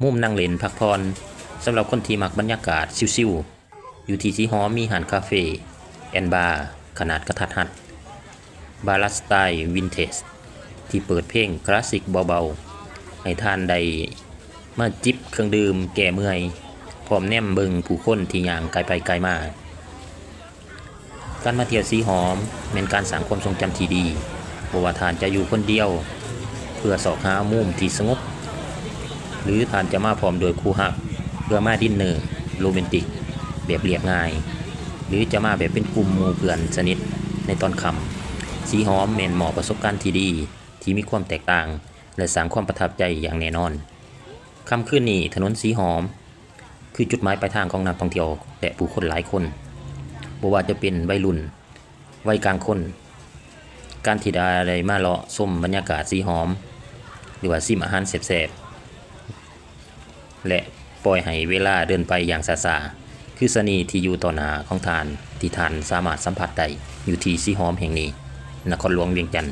ມຸມນັ່ງຫຼິ້ນພັກຜ່ອນ ສຳລັບຄົນທີ່ມັກບັນຍາກາດຊິວໆ. ຢູ່ທີ່ສີຫອມມີຮ້ານຄາເຟ ແອນບາ ຂະໜາດກະທັດຮັດ, ບາລັດສະໄຕວິນເທຈ ທີ່ເປີດເພງຄລາສສິກເບົາໆ ໃຫ້ທ່ານໄດ້ມາຈິບເຄື່ອງດື່ມແກ້ເມື່ອຍ ພ້ອມແນມເບິ່ງຜູ້ຄົນທີ່ຍ່າງກາຍໄປກາຍມາ. ການມາທ່ຽວສີຫອມແມ່ນການສ້າງຄວາມຊົງຈຳທີ່ດີ, ບໍ່ວ່າທ່ານຈະຢູ່ຄົນດຽວເພື່ອຊອກຫາມຸມທີ່ສະຫງົບ ຫຼື ທ່ານຈະມາພ້ອມດ້ວຍຄູ່ຮັກເພື່ອມາດິນເນີໂຣແມນຕິກແບບລຽບງ່າຍ ຫຼື ຈະມາແບບເປັນກຸ່ມໝູ່ເພື່ອນສະໜິດໃນຕອນຄ່ຳ, ສີຫອມແມ່ນມອບປະສົບການທີ່ດີ ທີ່ມີຄວາມແຕກຕ່າງ ແລະ ສ້າງຄວາມປະທັບໃຈຢ່າງແນ່ນອນ. ຄ່ຳຄືນນີ້ ຖະໜົນສີຫອມ ຄືຈຸດໝາຍປາຍທາງຂອງນັກທ່ອງທ່ຽວ ແລະ ຜູ້ຄົນຫຼາຍຄົນ, ບໍ່ວ່າຈະເປັນໄວລຸ້ນ, ໄວກາງຄົນ. ການທີ່ໄດ້ມາເລາະຊົມບັນຍາກາດສີຫອມ ຫຼືວ່າຊິມອາຫານແຊບໆ ແລະ ປ່ອຍໃຫ້ເວລາເດີນໄປຢ່າງຊ້າໆ ຄືສະເໜ່ທີ່ຢູ່ຕໍ່ໜ້າຂອງທ່ານ ທີ່ທ່ານສາມາດສຳຜັດໄດ້ຢູ່ທີ່ສີຫອມແຫ່ງນີ້, ນະຄອນຫຼວງວຽງຈັນ.